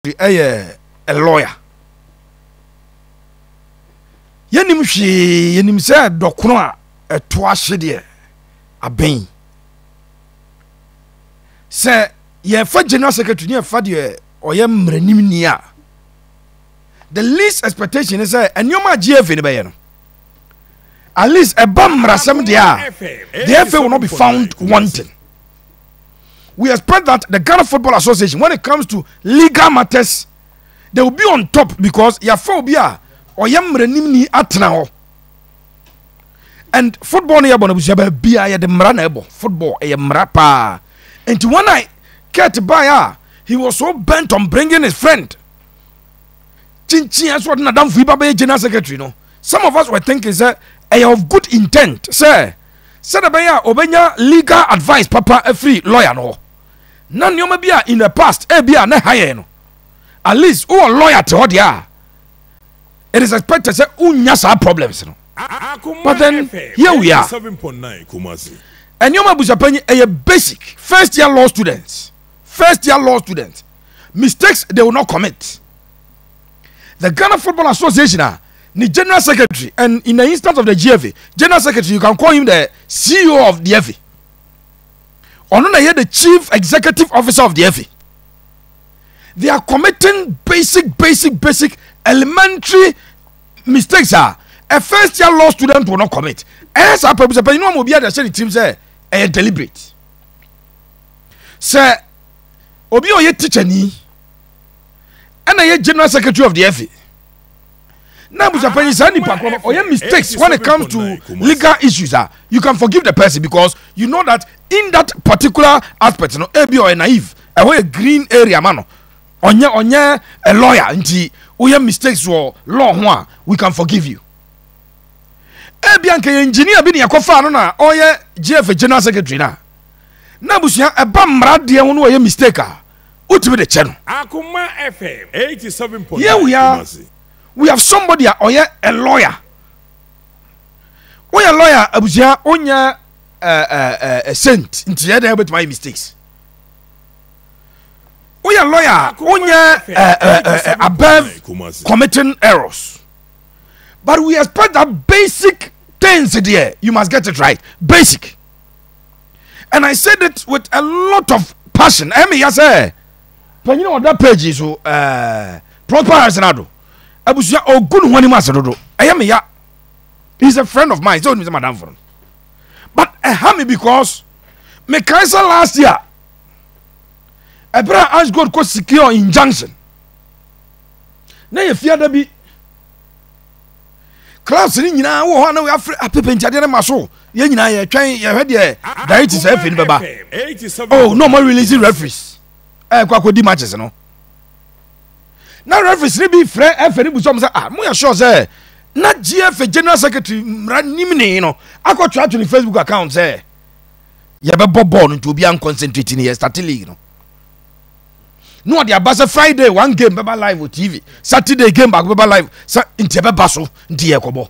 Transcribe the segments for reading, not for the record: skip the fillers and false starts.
secretary ɛyɛ a lawyer. Yɛnim hwee, yɛnim sɛ dɔkono a ɛto ahye deɛ abɛn. Sɛ yɛfa general secretary ne yɛfa deɛ ɔyɛ mmaranimni a, the least expectation ne sɛ nneɛma a GFA no bɛyɛ no, at least ɛba mmarasɛm deɛ a, the FA will not be found wanting. We expect that the Ghana Football Association, when it comes to legal matters, they will be on top because yɛafa obi a ɔyɛ mmaranimni atena hɔ. And football no yɛbɔ no abusua baabi a yɛde mmara na ɛbɔ football, ɛyɛ mmara paa. Nti when I Kurt baeɛ a, he was so bent on bringing his friend kyinkyin so ɔde n'adamfo yi ba bɛyɛ general secretary no, some of us were thinking sɛ ɛyɛ of good intent sɛ sɛdeɛ ɛbɛyɛ a ɔbɛnya legal advice papa afiri lawyer no hɔ, na nneɛma bi a in the past ebi a na ɛha yɛn no, at least wowɔ lawyer te hɔ deɛ a, it is expected sɛ wonya saa problems no. But then here we are, nneɛma abusuapanyin ɛyɛ basic first year law students, first year law students mistakes they will not commit. The Ghana Football Association a ne general secretary, and in the instance of the GFA general secretary, you can call him the CEO of the FA, ɔno na yɛ the chief executive officer of the FA. They are committing basic, basic, basic elementary mistakes a a first year law student will not commit. Ɛyɛ saa pɛ sɛ panyin no ama obi ade ahyɛ ne tirim sɛ ɛyɛ deliberate, sɛ obi a ɔyɛ teacher ni ɛna yɛ general secretary of the FA na abusuapanyin saa nipa korɔ no ɔyɛ mistakes when it comes to legal issues ah, you can forgive the person because you know that in that particular aspect no, ebi ɔyɛ naive, ɛhɔ yɛ green area ma no, ɔnyɛ a lawyer, nti woyɛ mistakes wɔ law ho a, we can forgive you. Ebi anka yɛ engineer bi ne yɛkɔfaa no na ɔyɛ GFA general secretary na na abusua ɛba mmara deɛ ho no ɔyɛ mistake a, wotumi de kyɛ no. Akoma FM 87.9 Here we are, Kumasi. we have somebody a ɔyɛ a lawyer. Woyɛ lawyer abusua, wonyɛ a saint, nti yɛ dɛ wobɛtumi ayɛ mistakes. Woyɛ lawyer a, wonyɛ above committing errors, but we expect that basic things there, you must get it right, basic. And I said it with a lot of passion. Ɛmi ya sɛ panyin a ɔda page yi so, Prosper Harrison Ado abusua, ogu ne ho anim ase dodo. Ɛyɛ mi ya. He is a friend of mine, sɛ onim sɛ madam fo no, but ɛha mi because me kan sɛ last year ɛbrɛ a Ash Gold kɔ secure injunction na yɛ fiada bi, clubs ni nyinaa wɔ hɔ a na wɔafrɛ apepe ntiadeɛ no ma so, yɛn nyinaa yɛtwɛn yɛhwɛ deɛ director sɛ efe no bɛba. Oh no, mo release referees ɛkɔ akɔdi matches no na referees ni bi frɛ ɛfɛ ni busɔm sɛ, ah, mo yɛ sure sɛ na GFA general secretary mmara nim ne no akɔtwerɛ ato ne Facebook account sɛ yɛbɛbɔ bɔɔl no nti obi anconcentrate ne yɛ start league no, na ɔde aba sɛ Friday one game bɛba live wɔ TV, Saturday game baako bɛba live, sɛ nti ɛbɛba so nti yɛkɔbɔ.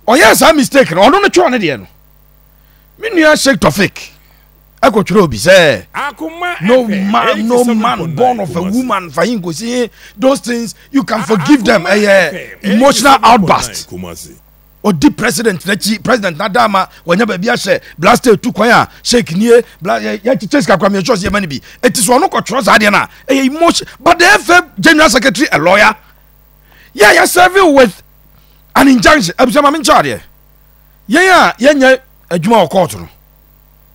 Ɔyɛ saa mistake no, ɔno no twɛn ne deɛ no, me nua Sheikh Tofik ɛkɔtwerɛ obi sɛ no man, no man born of a woman fa yi nkosi. Those things you can forgive them, ɛyɛ emotional outburst. Ɔdi president n'akyi, president n'adama wɔnya baabi ahyɛ blaster etu kwan a sheik nie bla yɛ kyekyɛ sika kora mìíràn sɛ yɛ ma ne bi eti so ɔno kɔtwerɛ saa adeɛ na ɛyɛ emotion. But the FA general secretary, a lawyer, yɛ yɛ serving with an injunction. Abusua, maame nkyɛn adeɛ, yɛn a yɛnyɛ adwuma wɔ court no,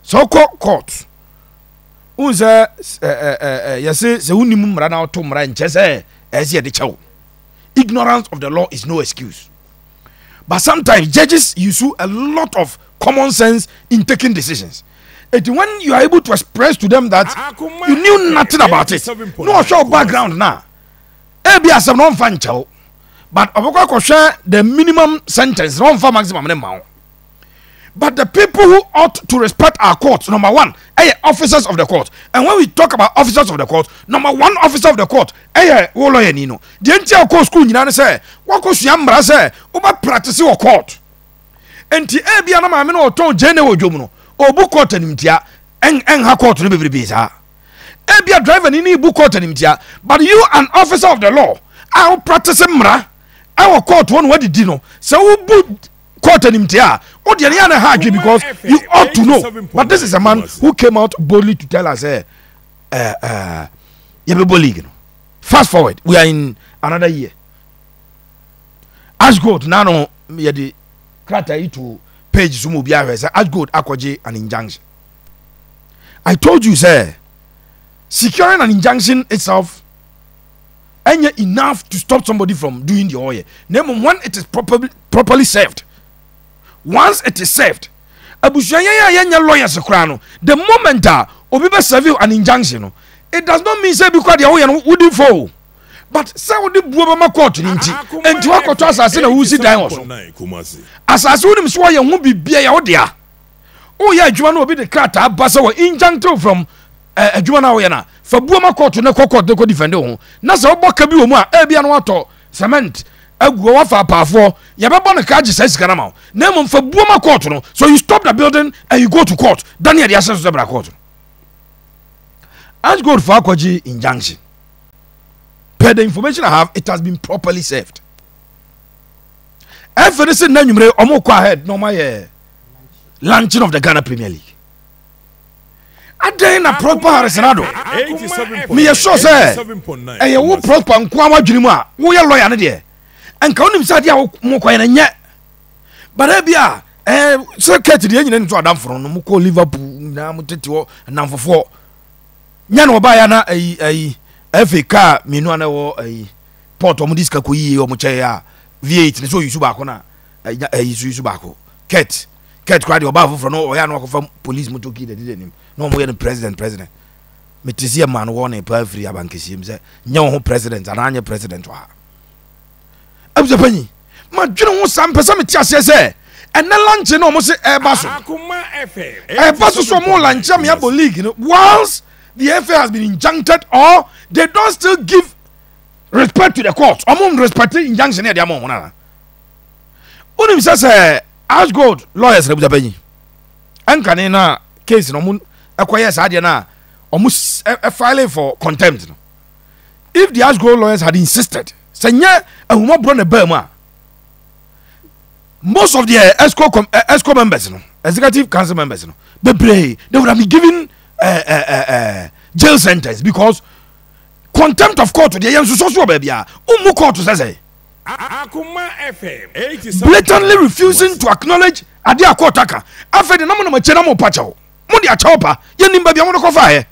sɛ ɔkɔ court n sɛ ɛ ɛ ɛ yɛse sɛ wonim mmara na ɔto mmara nkyɛ sɛ ɛsɛ yɛde kyɛw. Ignorance of the law is no excuse, but sometimes judges use a lot of common sense in taking decisions. It when you are able to express to them that you knew nothing about it, no ɔhwɛ background na ebi asɛm na ɔnfa nkyɛw, but ɔbɛkɔ akɔhwɛ the minimum sentence na ɔnfa maximum ne ma wo. But the people who ought to respect our court, number one ɛyɛ officers of the court. And when we talk about officers of the court, number one officer of the court ɛyɛ wo lawyer ni no. Deɛ nti a ɔkɔ school nyinaa ne sɛ wakɔ sua mmara sɛ wobɛ practice wɔ court. Nti ebia na maame no ɔtɔn gyeene wɔ dwom no, ɔbu court animtia, ɛnha court no bebrebe saa. Ebia driver ni ne bu court animtia, but you an officer of the law a wo practice mmara ɛwɔ court hɔ na wadidi no, sɛ wobu court animtia a, wo deɛ no yɛ na ha adwe because you ought to know. But this is a man who came out boldly to tell us eh, eh, eh, yɛbɛbɔ league no. Fast forward, we are in another year. Ashgold nano yɛde krataa yi to page so mu obi ahwɛ sɛ Ashgold akɔgye an injunction. I told you sɛ securing an injunction itself ɛnyɛ enough to stop somebody from doing the ɔyɛ na mmom when it is properly, properly served once it is served abusua yɛn a yɛnyɛ lawyers koraa no the moment a obi bɛ serve you an injunction no it does not mean sɛ ebi kora deɛ woyɛ no wodi fo but sɛ wode buo bɛma court no nti nti wakɔtɔ asase na wosi dan wɔ so asase wonim so wɔyɛ ho bibia yɛ wo dea woyɛ adwuma no obi de krataa ba sɛ wɔ injunctive from eh, adwuma no a woyɛ no a fa buo ma court no kɔ court no kɔ defend wo ho na sɛ wobɔ ka bi wɔ mu a ebia no watɔ cement agu hɔ wafa apaafoɔ yɛbɛbɔ no ka agye saa sika no ama wo na mmom fa buo ma court no so you stop the building and you go to court dane yɛde ahyɛ so sɛ bra court no Ashgold for akɔgye injunction per the information I have it has been properly served ɛfɛ ne sɛ nna nwumere ɔmo kɔ ahead na ɔmo ayɛ launching of the Ghana Premier League adɛn na Prosper Harrison Addo meyɛ sure sɛ ɛyɛ wo Prosper nko a wadwene mu a woyɛ lawyer no deɛ nka wonim sɛ adeɛ a mokɔyɛ no nyɛ bada bi a eh, sɛ kɛt deɛ nyina nto adamfo no mokɔ Liverpool nyinaa motete hɔ nnamfofoɔ nyɛ na ɔbaeɛ na ayi ayi ɛfei kaa mmienu a na ɛwɔ ayi port ɔmo de sika kɔ yie ɔmo kyɛɛ a V8 ne sɛ ɔyi su baako na ɛyi su yi su baako kɛt kɛt koraa deɛ ɔbaa foforɔ no ɔyɛ ano akɔfa police motor key na ɛdi n'anim na ɔmo yɛ no president president mete sɛ ɛmaa no wɔne paa firi abankɛseɛ mu sɛ nyɛ wo ho president anaa nyɛ president wɔ ha abusua panyin madwene ho saa mpɛ sɛ mete aseɛ sɛ ɛnɛ lanche na ɔmo se ɛba so ɛba so so ɔmo lanche ame abɔ league no whilst the FA has been injuncted or they don't still give respect to the court ɔmo respect injunction yɛ de ama ɔmo nana wonim sɛ sɛ Ashgold lawyers na abusua panyin ɛnkane na case na ɔmo ɛkɔyɛ saa deɛ na ɔmo filing for contempt no if the Ashgold lawyers had insisted sɛ nyɛ ahumɔborɔ na ɛbaa mu a most of the esco com esco members no executive council members no bebree they would have been given uh, uh, uh, uh, jail sentence because contempt of court deɛ yɛn nsoso so wɔ baabi a ɔmu court sɛ sɛ blatantly refusing to acknowledge adeɛ a court aka afei de na mo nam akyire na mo pa kyɛw mo de akyɛw pa yɛnim baabi a mo de kɔfa yɛ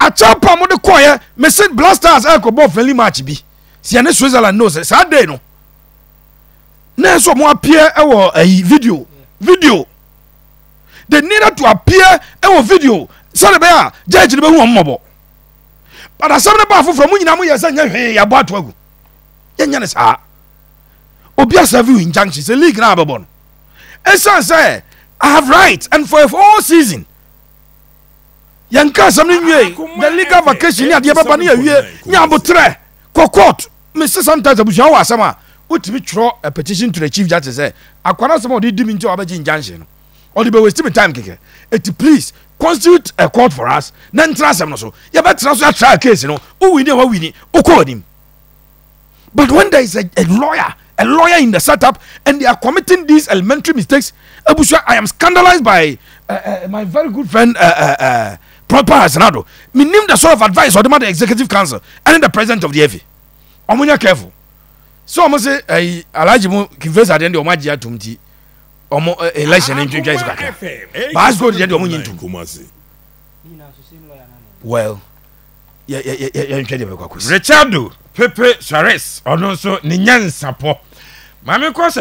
akyɛw pa mo de kɔɛ mese blasters ɛkɔ bɔ friendly match bi si ɛne Switzerland no sɛ saa day no na ɛsɛ ɔmo appear ɛwɔ ɛyi video video they needed to appear ɛwɔ video sɛde bɛyɛ a judge no bɛhu wɔn mmɔbɔ but asɛm no ba afoforɔ mo nyinaa mo yɛ sɛ nyɛ hwee yɛabɔ ato agu yɛnyɛ no saa obi asɛve you injunction sɛ league na abɛbɔ no ɛsiane sɛ I have right and for a whole season yɛnka asɛm no nwie the legal vacation ne adeɛ bɛba ne yɛwie nya abotrɛ kɔ court mese sometimes abusua wɔ asɛm a wotumi twerɛ a petition to the chief justice sɛ akwa no asɛm a ɔde di me nti a wabɛgye injunction no ɔde bɛ waste me time kɛkɛ eti please constitute a court for us na ntena asɛm no so yɛbɛtena so yɛatra case no wowini a wawini wokɔ anim but when there is a, a lawyer a lawyer in the setup and they are committing these elementary mistakes abusua i am scandalized by uh, uh, my very good friend uh, uh, uh, Prosper Hasanado menim the sort of advice ɔde ma the executive council and the president of the FA ɔmo nyɛ careful so ɔmo se ɛyi alhaji mu kivesa deɛ ɔmo agye atum ti ɔmo election ne ntwentwɛn so kakra but gold deɛ ɔmo nyi ntum well yɛnhwɛ deɛ bɛkɔ akɔsi. Richardo Pepe Suarez ɔno nso ne nyansapɔ maame kɔ sɛ.